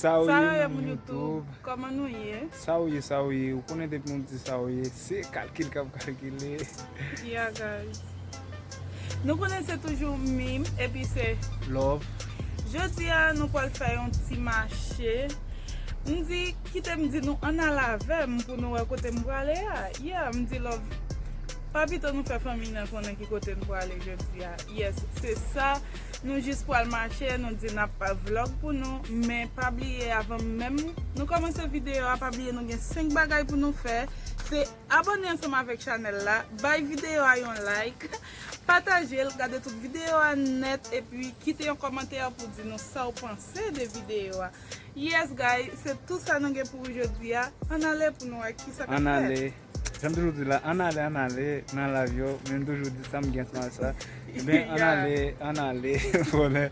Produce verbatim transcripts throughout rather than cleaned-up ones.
Sa ou ye, moun YouTube? Kòman nou ye? Sa ou ye, sa ou ye? Ou konnen depi nou di sa ou ye, se kalkil k ap kalkile. Yeah, guys. Nou konnen se toujou Mim, epi se Love. Jodi a, nou pral fè yon ti mache. M di, kite m di nou, ann al avè m pou nou wè kote m prale a. Yeah, m di, Love, pa pito nou fè fanmi nan konnen ki kote n prale jodi a. Yes, se sa. Nou jis pral mache, nou di n ap vlog pou nou, men pa bliye, avan menm nou kòmanse videyo a, pa bliye nou gen senk bagay pou nou fè. Se abòne ansanm avèk chanèl la, bay videyo a yon like, pataje l, gade tout videyo a nèt, epi kite yon kòmantè pou di nou sa w panse de videyo a. Yes, guys, se tout sa nou gen pou ou jodi a. Ann ale pou nou wè kisa k ap fèt. Ann ale. Jan m toujou di la, ann ale, ann ale nan live yo, men m toujou di sa m gen ansanm ak sa. Ebyen, ann ale, ann ale, vòlè.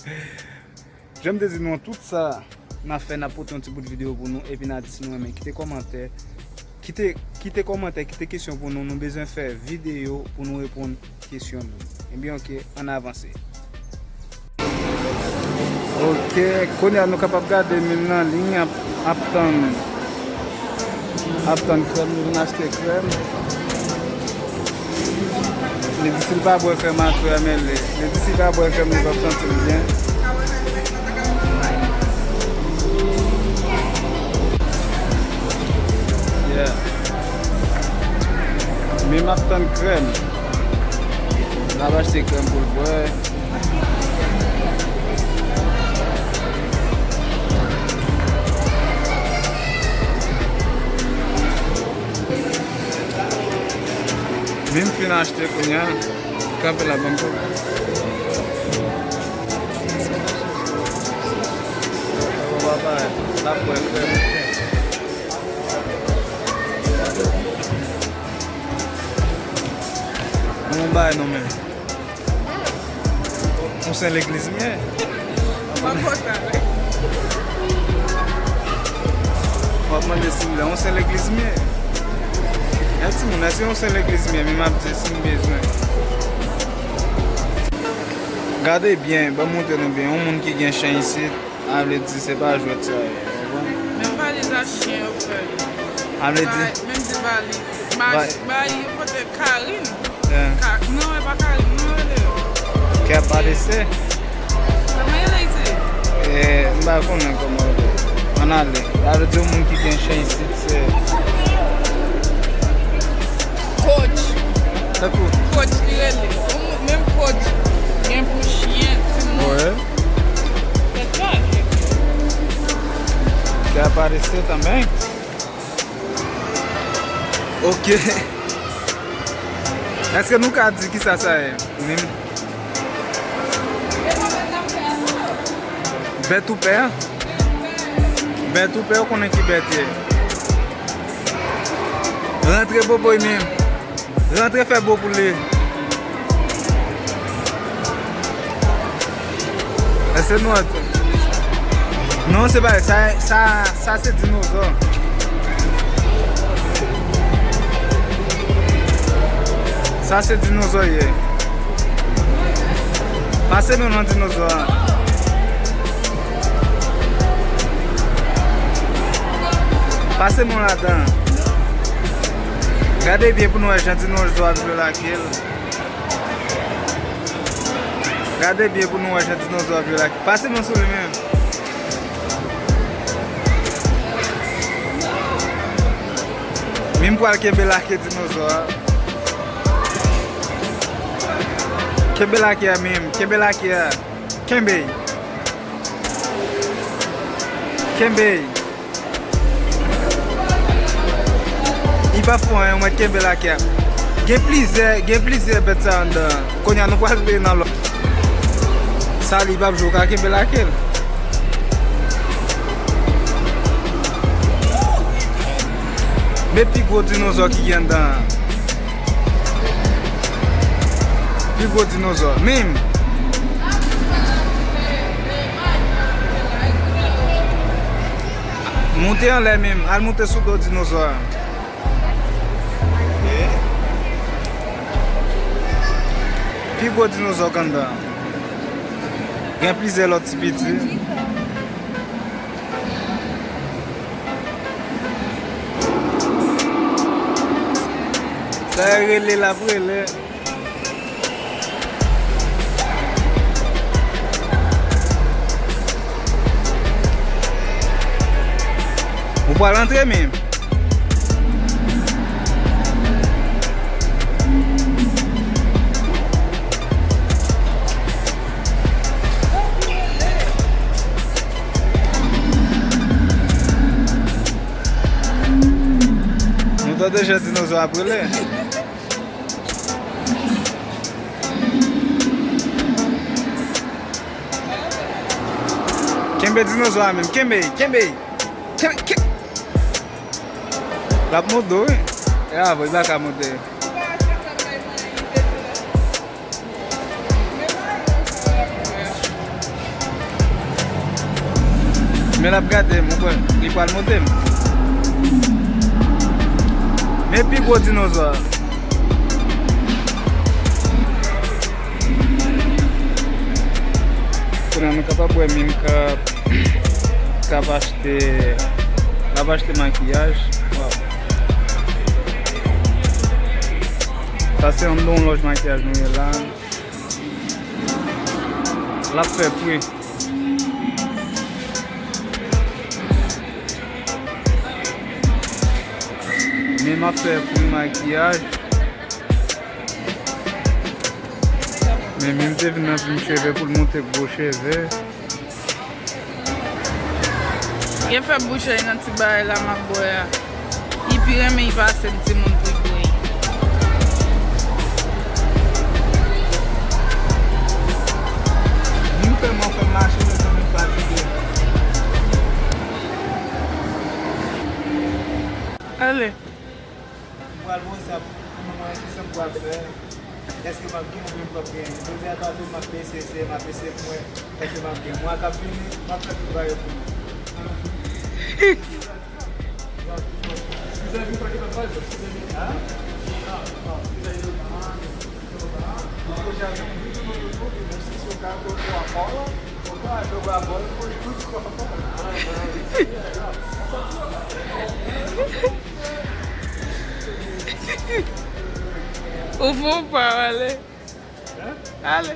Jan m te di nou, tout sa n ap fè, n ap pote yon ti bout videyo pou nou, epi n a di si nou renmen. Kite kòmantè, kite, kite kòmantè, kite kesyon pou nou, nou bezwen fè videyo pou nou reponn kesyon nou. Ebyen, oke, ann avanse. Oke, kounye a nou kapab gade Mim nan liy ap, ap tann, ap tann krèm, nou vin achte krèm. Li di si l pa bwè krèm a frè, men li, li di si l pa bwè krèm, li p ap santi l byen. Yeah. Mim ap tann krèm. L ap achte krèm pou l bwè. Mim fin achte kounye a. Kanpe la, ban m kanpe. Bon, papa, l ap bwè krèm. Bon, bay non, men. Yon sen legliz m ye. W ap mande si m lè yon sen legliz m ye. Yon timoun, èske yon sen legliz m ye? Men m ap di si m bezwen. Gade byen, ban m montre nou byen. Yon moun ki gen chen isit, a vle di se pa jwèt sa ye. Menm valiz a chen yo fè. A vle di? Menm di valiz. Bay, yo pote Karin. Ka-, non, e pa Karin, non, yo rele yo. Kè pa dese. Kòman yo rele isi? E, m pa konnen kòman yo rele. Ann ale. Sa vle di yon moun ki gen chen isit, se coach. Tankou coach li rele. Yon moun, menm coach gen pou chen, timoun. Wi. Se sa. Kè pa dese tanmen. Ok. Èske nou ka di kisa sa ye? Menm bèt ou pè a? Bèt ou pè, ou konnen ki bèt ye. Rantre boboy menm. Rantre fè bo pou li. Èske nou wè? Non, se pa sa, sa, sa se dinozò. Sa se dinozò ye. Pase men nan dinozò a. Pase men ladan. Gade byen pou nou wè jan dinozò ap jwe lake l. Gade byen pou nou wè jan dinozò ap jwe lake. Pase men sou li menm. Mim pral kenbe lake dinozò a. Kenbe lake a Mim. Kenbe lake a. Kenbe. Kenbe. Li pa fè anyen, mwen kenbe lake a. Gen plizyè, gen plizyè bèt sa anndan. Kounye a nou pral veye nan lòt. Sa li p ap jwe, ou ka kenbe lake l. Men pi gwo dinozò ki gen anndan an. Pi gwo dinozò. Mim. Moute anlè Mim. Al moute sou do dinozò a. Pi gwo dinozò k anndan an. Gen plizyè lòt ti piti. Lè rele, l ap rele. Ou pral antre, men. Nou tande jan dinozò ap rele. Kenbe dinozò a menm. Kenbe, kenbe. Kenbe, kenbe. L ap monte, wi. E avè, li pa ka monte. Men l ap gade m, ou kwè li pral monte m. Men pi gwo dinozò a. Kounye a nou kapab wè Minka k ap achte, l ap achte makiyaj. Waw. Sa se anndan yon lòj makiyaj nou ye la. L ap fè pri. Men m ap fè pri makiyaj. Men, men m te vin nan pri cheve pou l montre gwo cheve. Gen fè bouch nan ti bagay la m ap bwè a. Li pi renmen l pase m, timoun, pou l bwè. Vin fè m, fè m mache, mezanmi, m fatige. Ale. M pral voye sa pou mwen, kisa m pral fè? Èske m ap gen oubyen m p ap gen? Jodi a, tande m ap eseye, eseye, m ap eseye pou mwen, èske m ap gen? Mwa k ap vini, m ap fè tout bagay pou nou. Ou fè w pa ale. Ale.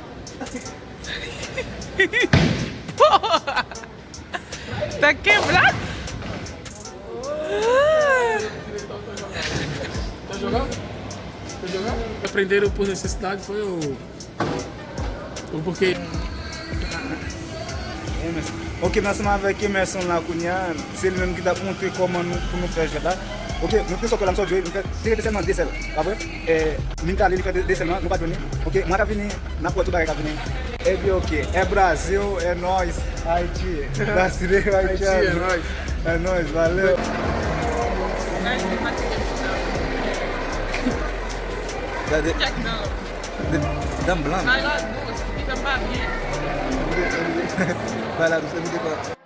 Tank ke blag. Aprender por necessidade foi o, o porquê. Ok, m ansanm avèk Emerson la kounye a. Se li menm ki t ap montre kòman nou, pou nou fè jwèt la. Ok, nou te sòti la, m sòti jwe, nou fè, te rete sèlman de sèl, pa vre? E, Minka li, li fè de, de sèlman, nou pa t jwenn li. Ok, mwa k ap vini, n ap wè tout bagay k ap vini. Epi ok, é Brasil, é nós, Haiti. Brasil, Haiti, é nós. É nós, valeu. Gade. Dan blan. Bay la dous, evite pa.